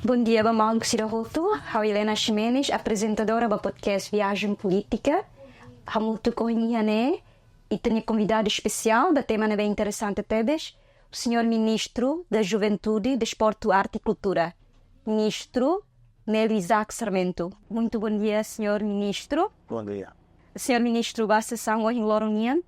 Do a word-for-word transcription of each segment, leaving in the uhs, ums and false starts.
Bondia ba maluk sira hotu, ha'u Helena Ximenes, aprezentadora ba podcast Viagem Política. Hamutuk ho ita-nia konvidadu espesiál ba tema ne'ebé interesante tebes, o señór Ministru da Juventude, Desportu, Arte e Kultura, Ministru Melo Isaac Sarmento. Muito bom dia, señór Ministru. Bom dia. Señór Ministru, ba sesaun ohin loron nian,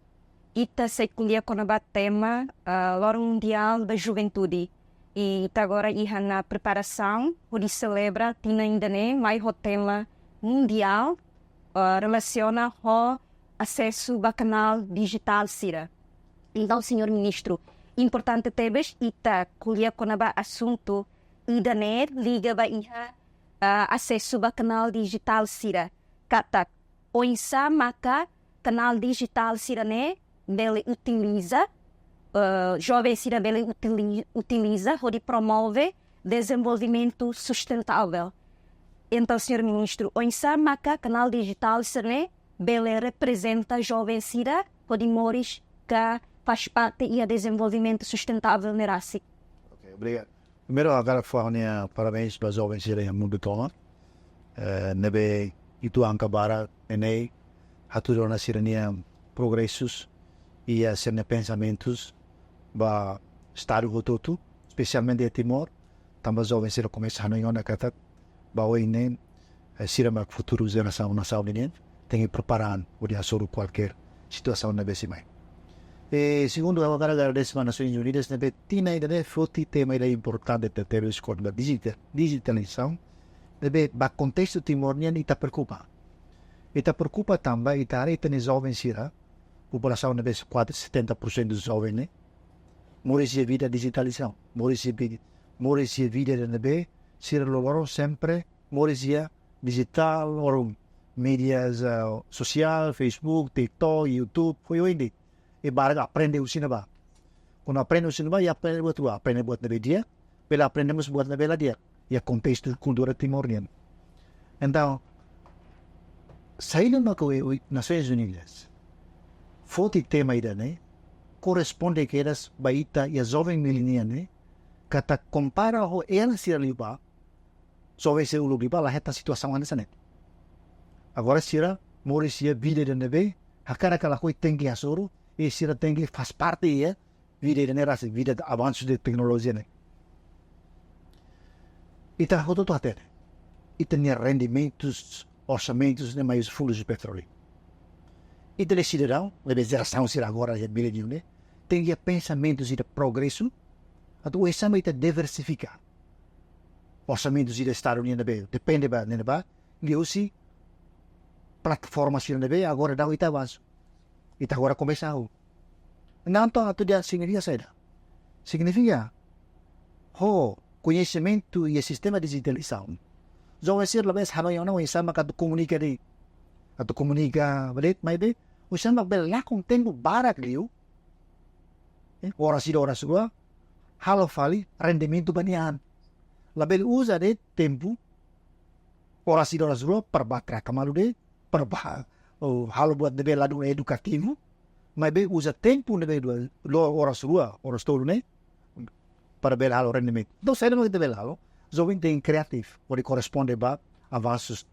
ita sei ko'alia kona-ba tema, ah, Loron Mundiál da Juventude. I ita agora iha ona preparasaun hodi selebra tinan ida-ne'e mai ho tema mundiál, ah, relasiona ho asesu ba kanál dijitál sira. Entaun, señór Ministru, importante tebes ita ko'alia kona-ba asuntu ida-ne'e liga ba iha, ah, asesu ba kanál dijitál sira. Katak, oinsá maka kanál dijitál sira-ne'e bele utiliza, eh, joven sira bele utili-, utiliza hodi promove dezenvolvimentu sustentável. Entaun, señór Ministru, oinsá maka kanál dijitál sira-ne'e bele reprezenta joven sira hodi moris ka faz parte iha dezenvolvimentu sustentável ne'e rasik? Ok, obrigadu. Primeiru, ha'u hakarak fó ha'u-nia parabéns ba joven sira iha mundu tomak. Eh, ne'ebé uitoan ka barak ne'e hatudu ona sira-nia progresus i, eh, sira-nia pensamentus ba estadu hotu-hotu, espesialmente iha Timor, tanba joven sira komesa hanoin ona katak ba oin ne'e, eh, sira mak futuru jerasaun nasaun ninian, tenke prepara an hodi hasoru kualkér situasaun ne'ebé sei mai. I segundu, ha'u hakarak agradese ba Nasoins Unidas ne'ebé tinan ida-ne'e foti tema ida importante tebes kona-ba dijita-, dijitalizasaun, ne'ebé ba kontestu Timor nian ita preokupa. Ita preokupa tanba ita haree ita-nia joven sira, populasaun ne'ebé kuaze setenta por cento joven ne'e, moris iha vida dijitalizasaun, moris iha vida, moris iha vida ida ne'ebé sira loroloron sempre moris iha dijitál, loron mídia, eh, sosiál, Facebook, TikTok, YouTube, foin oin de'it. I barak aprende husi ne'ebá. Kuandu aprende husi ne'ebá, i aprende buat rua, aprende buat ne'ebé di'ak, bele aprende mós buat ne'ebé la di'ak iha kontestu kultura Timor nian. Entaun, saida mak ohin, ohin Nasoins Unidas foti tema ida-ne'e, korresponde kedas ba ita iha joven milenial ne'e, katak kompara ho era sira liubá, joven sira uluk liubá la hetan situasaun hanesan ne'e. Agora sira moris iha vida ida ne'ebé hakarak ka lakohi tenke hasoru, i sira tenke faz parte iha vida ida-ne'e rasik, vida avansu de teknolojia ne'e. Ita hotu-hotu hatene, ita-nia rendimentus, orsamentus ne'e mai husi fundus petróleu. Ita-nia sidadaun, ne'ebé jerasaun sira agora iha milenium ne'e, tenke iha pensamentu sira progresu, atu oinsá mak ita diversifika orsamentu sira estadu nian ne'ebé depende ba ne'ebá, liuhusi plataforma sira ne'ebé agora daudaun ita avansu. Ita agora komesa hahú. Entaun, atu di'ak signifika saida? Signifika, ho koñesimentu iha sistema dijitalizasaun, joven sira labele hanoin ona oinsá mak atu komunika de'it, atu komunika ba de'it, maibé oinsá mak bele lakon tempu barak liu, eh, oras ida, oras rua, halo fali rendimentu ba nia an. Labele uza de'it tempu oras ida, oras rua para ba traka malu de'it, para ba, oh, halo buat ne'ebé ladún edukativu, maibé uza tempu ne'ebé dua, lo oras rua, oras tolu ne'e para bele halo rendimentu. Entaun, saida mak ita bele halo? Joven tenke kreativu hodi korresponde ba avansus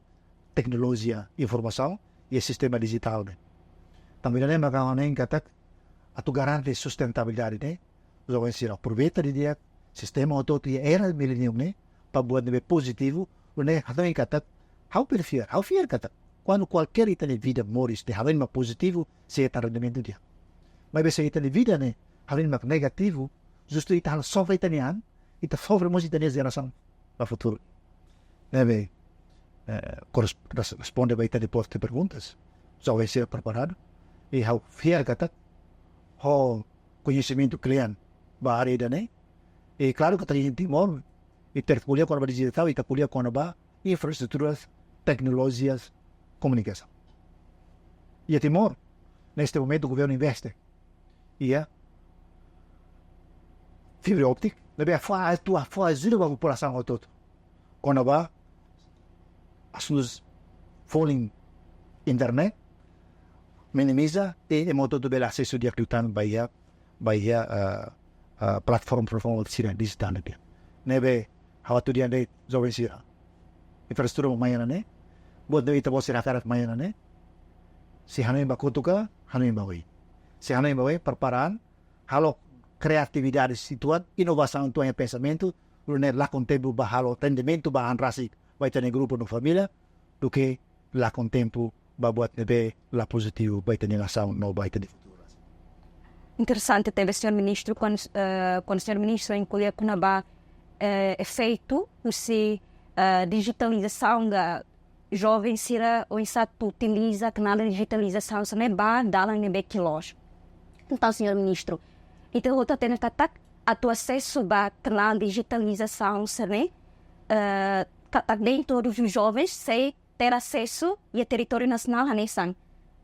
teknolojia informasaun i sistema dijitál ne'e. Tanba ida-ne'e maka ha'u hanoin katak atu garante sustentabilidade ne'e, joven sira aproveita didi'ak sistema hotu-hotu iha era milenium ne'e, ba buat ne'ebé pozitivu, nune'e hanoin katak, ha'u bele fiar, ha'u fiar katak, kuandu kualkér ita-nia vida moris ne'e hanoin mak pozitivu, sei hetan rendimentu di'ak. Maibé se ita-nia vida ne'e hanoin mak negativu, justu ita halo sofre ita-nia an, ita sofre mós ita-nia jerasaun ba futuru. Ne'ebé, eh, kores-, res-, responde ba ita-nia postu perguntas. Joven sira preparadu. I ha'u fiar katak, ho koñesimentu kle'an ba área ida-ne'e. I klaru katak iha Timor, ita ko'alia kona-ba dijitál, ita ko'alia kona-ba infraestruturas, teknolojias, komunikasaun. Iha Timor, neste momento governu investe iha fibra óptika, ne'ebé fó atu, fó ajuda ba populasaun hotu-hotu kona-ba asuntus folin internet, minimiza, i ema hotu-hotu bele asesu di'ak liután ba iha, ba iha, ah, ah, plataforma, plataforma sira dijitál ne'e. Ne'ebé, ha'u atu dehan de'it joven sira. Infraestrutura mai ona ne'e, buat ne'ebé ita-boot sira hakarak mai ona ne'e, sei hanoin ba kotuk ka, hanoin ba oin. Sei hanoin ba oin, prepara an, halo kreatividade uitoan, inovasaun uitoan iha pensamentu, nune'e lakon tempu ba halo atendimentu ba an rasik ba ita-nia grupu no família, duké lakon tempu ba buat ne'ebé la pozitivu ba ita-nia nasaun no ba ita-nia futuru. Interesante tebes, señór ministru, kuandu, eh, kuandu señór ministru iha ko'alia kona-ba, eh, efeitu husi, eh, dijitalizasaun ka joven sira oinsá atu utiliza kanál dijitalizasaun sira-ne'e ba dalan ne'ebé ke loos. Entaun, señór ministru, ita hotu hatene katak atu asesu ba kanál dijitalizasaun sira-ne'e, eh, katak nem todos os jovens sei ter asesu iha territóriu nasionál hanesan.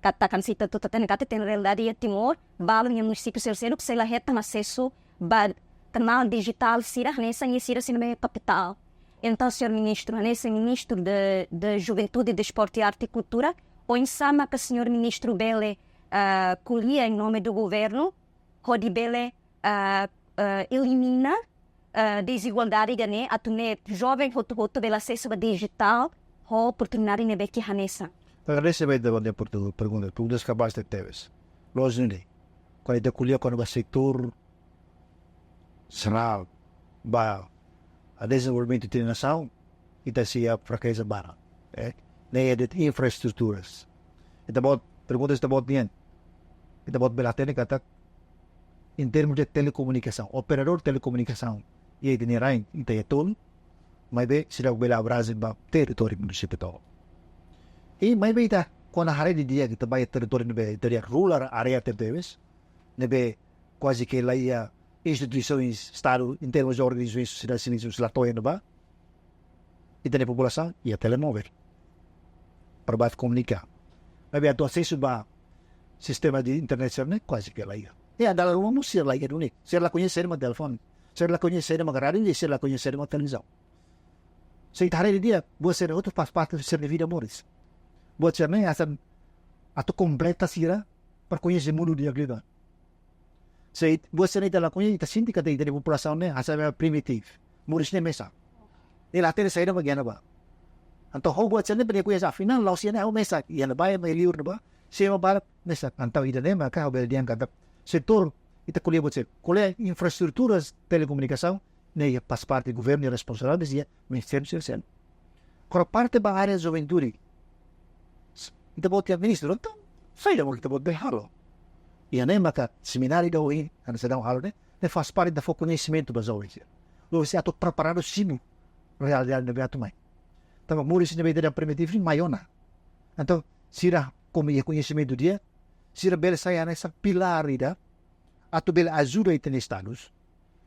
Katak hanesan ita hotu hatene katak iha realidade iha Timor, balu iha munisípiu seluk-seluk sei la hetan asesu ba kanál dijitál sira hanesan iha sira sira-nia kapitál. Entaun, señór ministru, hanesan ministru de, de Juventude, Desportu, Arte e Kultura, oinsá maka señór ministru bele, ah, ko'alia em nome do governo, hodi bele, ah, ah, elimina, ah, dezigualdade ida-ne'e, atu nune'e joven hotu-hotu bele asesu ba dijitál ho oportunidade ne'ebé ke hanesan. Agradese ba ita-boot nia pergunta, pergunta, perguntas kapás tebes. Loos ne'e, kuandu ita ko'alia kona-ba setór serál ba dezenvolvimentu ita-nia nasaun, ita sei iha frakeza barak, eh, ne'e de'it infraestruturas. Ita-boot, pergunta ita-boot nian. Ita-boot bele hatene katak, em termos de telekomunikasaun, operadór telekomunikasaun iha ita-nia rain, ita iha tolu, maibé seidauk bele abrange ba territóriu munisípiu tomak. I maibé ita, kuandu haree didi'ak ita ba iha territóriu ne'ebé ita dehan rural área tebetebes, ne'ebé kuaze ke la iha instituisoens Estadu, em termos de organizasoens sosiedade sivíl, la to'o iha ne'ebá, ita-nia populasaun iha telemóvel para bá komunika. Maibé atu asesu ba sistema de internet sira-ne'e kuaze ke la iha. I dala ruma mós sira la iha duni. Sira la koñese saida mak telefone. Sira la koñese saida mak rádiu, i sira la koñese saida mak televizaun. Se ita haree didi'ak, buat sira-ne'e hotu faz parte sira-nia vida moris. Buat sira-ne'e hanesan atu kompleta sira para koñese mundu di'ak liután. Se it-, buat sira-ne'e ita la koñese, ita sente katak ita-nia populasaun ne'e hanesan primitive. Moris ne'e mesak. Nia la hatene saida mak iha ne'ebá. Entaun, ho buat sira-ne'e bele koñese, afinál, la'ós iha ne'e, ho mesak. Iha ne'ebá, iha mai liur ne'ebá, sira ema barak mesak. Entaun, ida-ne'e maka ha'u bele dehan katak setór, ita ko'alia buat sira, ko'alia infraestruturas telekomunikasaun, ne'e iha faz parte governu nia responsabilidade, iha ministériu sira seluk. Agora parte ba área juventude. Ita-boot iha ministru, entaun, saida mak ita-boot bele halo. Iha ne'e maka semináriu ida ohin, hanesan daudaun halo ne'e, ne'e faz parte atu fó koñesimentu ba joven sira. Joven sira atu preparadu simu realidade ne'ebé atu mai. Tanba moris ne'ebé ita dehan primitivu, mai ona. Entaun, sira komu iha koñesimentu di'ak, sira bele sai hanesan pilár ida, atu bele ajuda ita-nia estadus,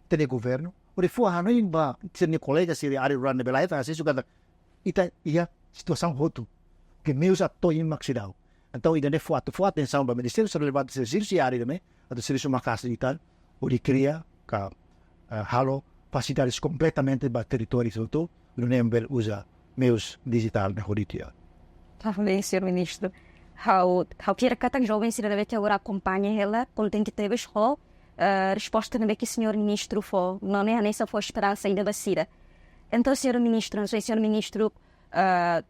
ita-nia governu, hodi fó hanoin ba sira-nia kolega sira área rurál ne'ebé la hetan asesu katak ita iha situasaun hotu. Ke meius atu to'o iha mak seidauk. Entaun, ida-ne'e fó atu fó atensaun ba ministériu relevante sira servisu iha área ne'e, atu servisu maka'as liután, hodi kria ka, eh, halo fasilidades kompletamente ba territóriu hotu, nune'e bele uza meius dijitál ne'e hodi tiha. Tá bem, señór ministru. Ha'u, ha'u fiar katak joven sira ne'ebé ke agora akompaña hela, kontente tebes ho, eh, resposta ne'ebé ke señór ministru fó, no ne'e hanesan fó esperansa ida ba sira. Entaun, señór ministru, hanesan señór ministru, eh,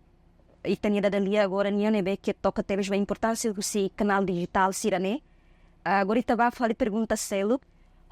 ita-nia dada lia agora nian ne'ebé ke toka tebes ba importánsia husi kanál dijitál sira-ne'e. Ah, agora ita bá fali pergunta seluk.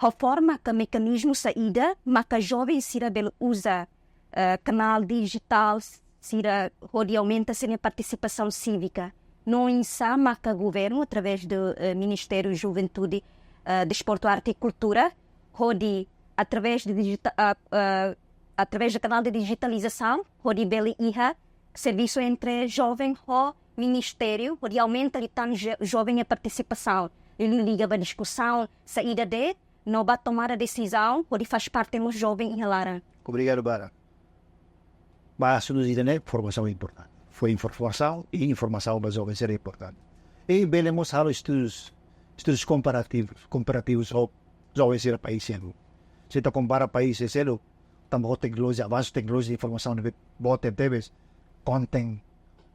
Ho forma ka mekanizmu saida maka joven sira bele uza, eh, kanál dijitál sira hodi aumenta sira-nia partisipasaun sívika? No oinsá maka governu, através de, eh, Ministériu Juventude, eh, Desportu, Arte e Kultura, hodi através de digita-, ah, ah, através de kanál de dijitalizasaun, hodi bele iha servisu entre joven ho ministériu, hodi aumenta liután jo-, joven nia partisipasaun. Liuliu liga ba diskusaun, saida de'it, no ba tomada desizaun, hodi faz parte mós joven iha laran. Obrigadu barak. Ba asuntu ida-ne'e, formasaun importante. Fó informasaun i informasaun ba joven sira importante. I bele mós halo estudus, estudus komparativus, komparativus ho joven sira país seluk. Se ita kompara país seluk, tanba ho teknolojia, avansu teknolojia informasaun ne'ebé boot tebes. konten,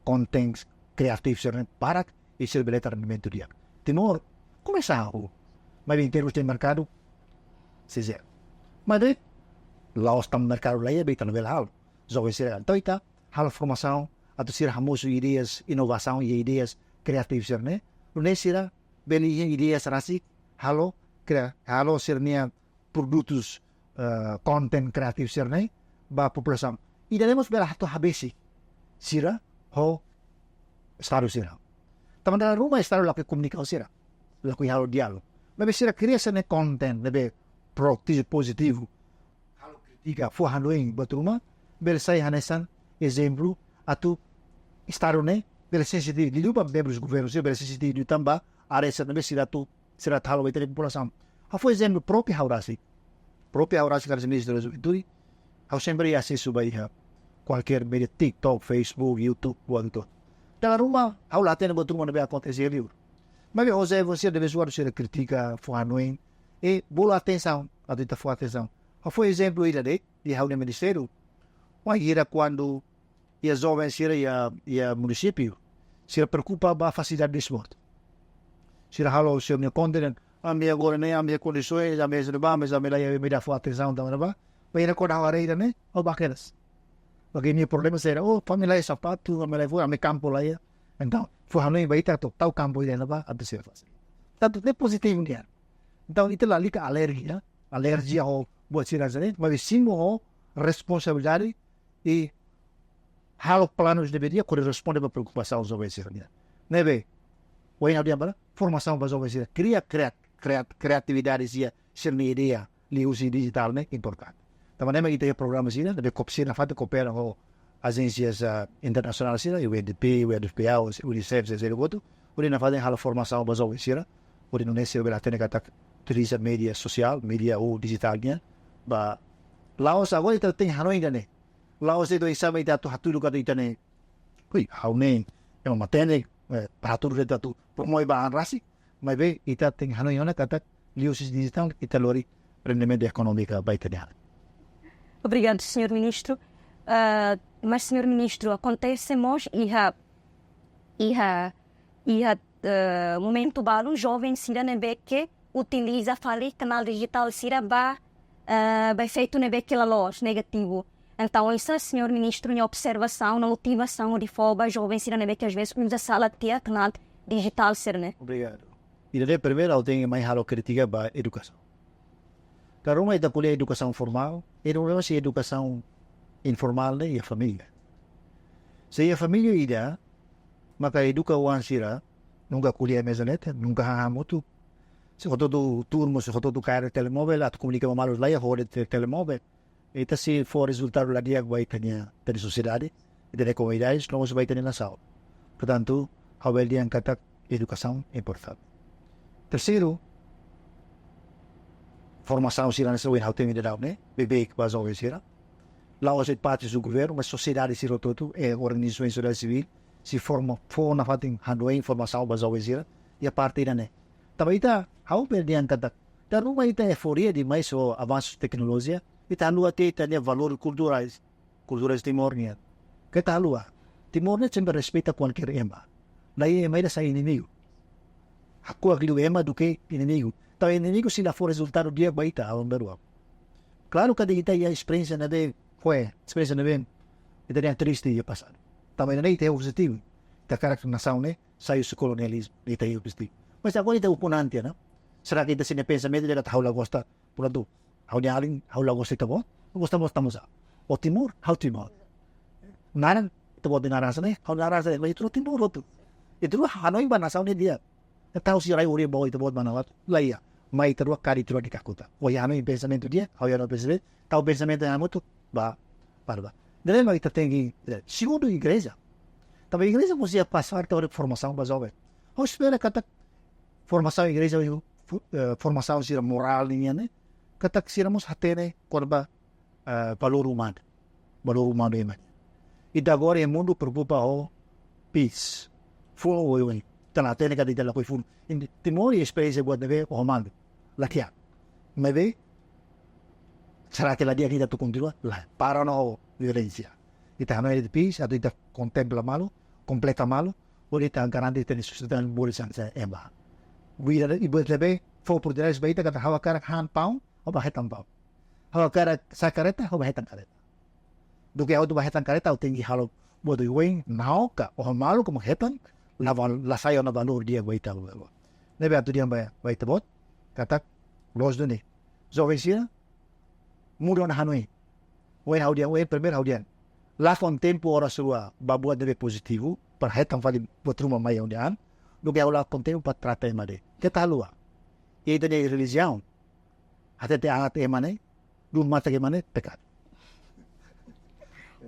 konten kreativu sira-ne'e barak, i sira bele hetan rendimentu di'ak. Timor komesa hahú, maibé em termos de merkadu, sei zeru. Maibé la'ós tanba merkadu la iha, be ita labele halo. Joven sira, entaun ita halo formasaun atu sira hamosu ideias, inovasaun i ideias kreativas sira-ne'e. Nune'e sira bele iha ideias rasik, halo, kria, halo sira-nia produtus, eh, konten kreativu sira-ne'e ba populasaun. Ida-ne'e mós bele atu habesik sira ho Estadu sira. Tanba dala ruma Estadu lakohi komunika ho sira, lakohi halo diálogu. Maibé sira kria sira-nia konten ne'ebé proaktivu, pozitivu, halo kritika, fó hanoin buat ruma, bele sai hanesan ezemplu atu Estadu ne'e bele sensitivu, liuliu ba membrus governu sira bele sensitivu liután ba área sira ne'ebé sira atu, sira atu halo ba ita-nia populasaun. Ha'u fó ezemplu própriu ha'u rasik. Própriu ha'u rasik hanesan Ministru da Juventude, ha'u sempre asesu ba iha kualkér média, TikTok, Facebook, YouTube, buat hotu. Dala ruma ha'u la hatene buat ruma ne'ebé akontese iha liur. Maibé ho joven sira de vez em quando sira kritika, fó hanoin, i bolu atensaun, atu ita fó atensaun. Ha'u fó ezemplu ida de'it, iha ha'u-nia ministériu. Wainhira kuandu iha joven sira iha, iha munisípiu, sira preokupa ba fasilidade desportu. Sira halo sira-nia konten, ami agora ne'e, ami iha kondisoens, ami iha sira ba, mas ami la iha, ami la fó atensaun tanba ne'ebá. Maibé kuandu ha'u haree ida-ne'e, ha'u bá kedas. Porque nia problema sira, oh, ami la iha sapatu, ami la iha, ami kampu la iha. Entaun fó hanoin ba ita atu tau kampu ida-ne'ebá atu sira fase. Tantu ne'e pozitivu nian. Entaun ita lalika alergia, alergia ho buat sira hanesan ne'e, maibé simu ho responsabilidade i halo planus ne'ebé di'ak hodi responde ba preokupasaun joven sira-nian. Ne'ebé, wainhira ha'u dehan ba, formasaun ba joven sira, kria, kria, kria, kreatividade sira, sira-nia ideia liuhusi dijitál ne'e importante. Tanba ne'e mak ita iha programa sira, ne'ebé koopera, nafatin koopera ho ajénsias, ah, internasionál sira, UNDP, UNFPA, UNICEF, sira hotu, hodi nafatin halo formasaun ba joven sira, hodi nune'e sira bele hatene katak utiliza média sosiál, média ou dijitál nian, ba la'ós agora ita tenke hanoin ida-ne'e. La'ós ita oinsá mak ita atu hatudu katak ita ne'e, ui, ha'u ne'e ema matenek, eh, para hatudu ita atu promove ba an rasik, maibé ita tenke hanoin ona katak liuhusi dijitál ita lori rendimentu ekonómiku ba ita-nia an. Obrigadu, señór Ministru. Ah, mas, señór Ministru, akontese mós iha, iha, iha, eh, momentu balu, joven sira ne'ebé ke utiliza fali kanál dijitál sira ba, eh, ba efeitu ne'ebé ke la loos, negativu. Entaun, oinsá señór Ministru nia observasaun no motivasaun hodi fó ba joven sira ne'ebé ke às vezes uza sala tiha kanál dijitál sira-ne'e? Obrigadu. Ida-ne'e primeiru ha'u tenke mai halo krítika ba edukasaun. Dala ruma ita ko'alia edukasaun formál, i dala ruma sei edukasaun informál ne'e iha família. Se iha família ida maka eduka oan sira, nunka ko'alia meza-neten, nunka hamutuk. Se hotu-hotu turma, se hotu-hotu kaer telemovel, atu komunika ba maluk la iha, hodi te-, telemovel. Ita sei fó rezultadu la di'ak ba ita-nia, ita-nia sosiedade, ita-nia komunidade, no mós ba ita-nia nasaun. Portantu, ha'u bele dehan katak edukasaun importante. Terseiru, formasaun sira hanesan ohin ha'u temi daudaun ne'e, beibeik ba joven sira. La'ós de'it parte husi governu, mas sosiedade sira hotu-hotu, eh, organizasaun sosiedade sivíl, sei forma, fó nafatin hanoin, formasaun ba joven sira, iha parte ida-ne'e. Tanba ita, ha'u bele dehan katak, dala ruma ita euforia demais ho avansu teknolojia, ita haluha tiha ita-nia valores kulturais, kulturas Timor nian. Ita haluha. Timor ne'e sempre respeita kualkér ema. La iha ema ida sai inimigu. Hakuak liu ema duké inimigu. Tanba inimigu sei la fó rezultadu di'ak ba ita, aban-bainrua. Klaru katak ita iha esperiénsia ne'ebé, foin, esperiénsia ne'ebé ita dehan triste iha pasadu. Tanba ida-ne'e ita iha objetivu. Ita hakarak nasaun ne'e sai husi kolonializmu, ita iha objetivu. Mas agora ita ukun-an tiha ona. Será que ita sente pensamentu de ha'u la gosta? Portantu, ha'u-nia alin, ha'u la gosta ita-boot, la gosta mós ita-boot. Ó Timor, ha'u Timor. Naran, ita-boot nia naran hanesan ne'e, ha'u naran hanesan ne'e, mas ita rua Timor hotu. Ita rua hanoin ba nasaun ne'e di'ak. Ita halo sira rai oria ba ita-boot ba naran hotu. La iha, mai ita rua kari ita rua nia kakutak. Ó iha hanoin, pensamentu di'ak, ha'u iha hanoin, pensamentu, tau pensamentu hamutuk, ba, para ba. Ida-ne'e mak ita tenke, eh, segundu igreja. Tanba igreja mós iha parte atu halo formasaun ba joven. Ha'u espera katak formasaun igreja, fu-, eh, formasaun sira morál nian ne'e, katak sira mós hatene kona-ba, eh, valór umanu. Valór umanu ema nian. Ita agora iha mundu preokupa ho peace. Funu oioin. Ita la hatene katak ita lakohi funu. Iha Timor iha esperiénsia buat ne'ebé ho malu. La iha. Maibé, será que la di'ak ita atu kontinua? Lae, para ona ho violénsia. Ita hanoin de'it, atu ita kontempla malu, kompleta malu, hodi ita garante ita-nia sustentabilidade hanesan ema. Buat ida, i buat ne'ebé fó oportunidade ba ita katak ha'u hakarak han paun, ha'u bá hetan paun. Ha'u hakarak sa'e karreta, ha'u bá hetan karreta. Duké ha'u atu bá hetan karreta, ha'u tenke halo buat oioin, na'ok ka, oho malu, komu hetan, la val-, la sai ona valór di'ak ba ita. Ne'ebé atu dehan ba, ba ita-boot, katak, loos duni. Joven sira, muda ona hanoin. Ohin ha'u dehan, ohin primeiru ha'u dehan. Lakon tempu oras rua ba buat ne'ebé pozitivu, para hetan fali buat ruma mai ha'u dehan. Duké ha'u lakon tempu para trata ema de'it. Keta haluha. Ita-nia relijiaun, hatete an ema ne'e, duun matak ema ne'e, pekadu.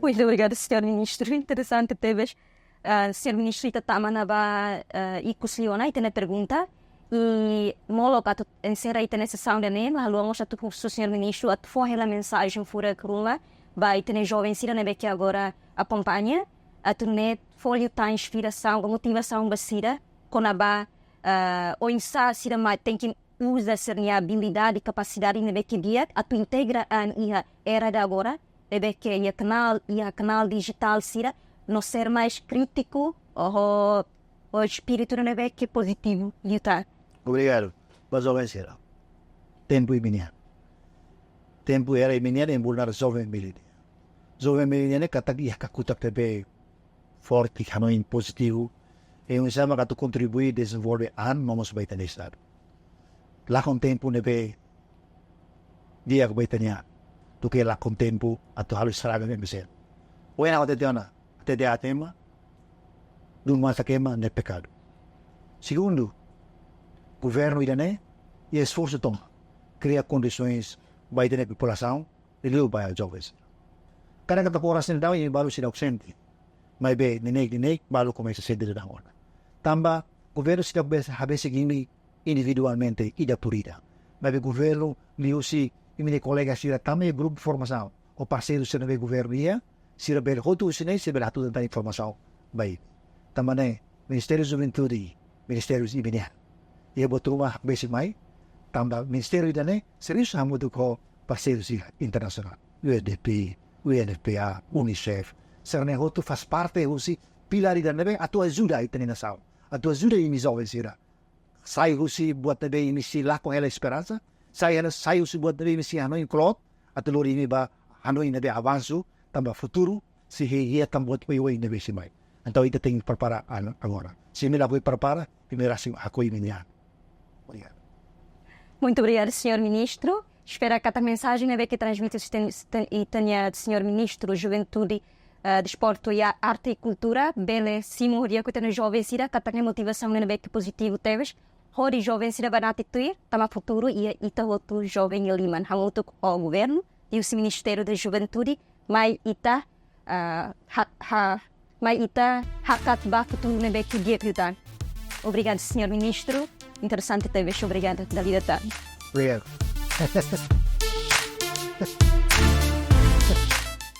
Muito obrigada, senhor ministro. Interesante tebes. Ah, senhor ministro, ita tama ona ba, ah, ikus liu ona ita-nia pergunta. I molok atu enserra ita-nia sesaun ida-ne'e, ha'u hakarak mós atu husu senhor ministro atu fó hela mensajen furak ruma ba ita-nia joven sira ne'ebé ke agora akompaña, atu nune'e fó liután inspirasaun, motivasaun ba sira, kona-ba, ah, oinsá sira mai tenke uza sira-nia abilidade, kapasidade ne'ebé ke di'ak, atu integra an iha era ida agora, ne'ebé ke iha kanál, iha kanál dijitál sira, no ser mais krítiku, oho, ho espíritu ne'ebé ke pozitivu, liután. Obrigadu. Ba joven sira. Tempu imi-nian. Tempu era imi-nian, imi bolu naran joven milenial. Joven milenial ne'e katak iha kakutak ne'ebé forte, hanoin pozitivu. I oinsá mak atu kontribui dezenvolve an no mós ba ita-nia estadu. Lakon tempu ne'ebé di'ak ba ita-nia an. Duké lakon tempu atu halo estraga ne'ebé besik. Ohin ha'u hatete ona, hatete an ema, duun matak ema ne'e pekadu. Segundu, governu ida-ne'e, iha esforsu tomak, kria kondisoens ba ita-nia populasaun, liuliu ba joven sira. Karena katak oras ne'e daudaun imi balu seidauk sente. Maibé neineik-neineik balu komesa sente daudaun ona. Tanba governu seidauk bes-, habesik imi individualmente ida por ida. Maibé governu liuhusi imi-nia kolega sira tama iha grupu formasaun, ou parseiru sira ne'ebé governu iha, sira bele hotu husi ne'e, sira bele hatutan tan informasaun ba imi. Tanba ne'e, Ministériu Juventude, ministériu imi-nian. Iha buat ruma besik mai, tanba ministériu ida-ne'e servisu hamutuk ho parseiru sira internasionál, U N D P, U N F P A, UNICEF. Sira-ne'e hotu faz parte husi pilár ida ne'ebé atu ajuda ita-nia nasaun, atu ajuda imi joven sira. Sai husi buat ne'ebé imi sei lakon hela esperansa, sai hela, sai husi buat ne'ebé imi sei hanoin kloot, atu lori imi ba hanoin ne'ebé avansu, tanba futuru sei iha tan buat oioin ne'ebé sei mai. Entaun ita tenke prepara an agora. Se imi la boi prepara, imi rasik hakoi imi-nia an. Obrigadu. Muito obrigado, senhor ministro. Espera katak mensajen ne'ebé ke transmite husi ita-nia, husi ita-nia, senhor ministro Juventude, eh, Desportu, Arte i Kultura bele simu hodi aku ita-nia joven sira katak ne'e motivasaun ne'ebé ke pozitivu tebes. Hodi joven sira banati tuir, tanba futuru iha ita hotu joven nia liman. Hamutuk ho governu, liuhusi Ministériu da Juventude, mai ita, ah, ha, ha, mai ita hakat ba futuru ne'ebé ke di'ak liután. Obrigadu, senhor ministru. Interesante tebes, obrigadu, dala ida tan. Obrigadu.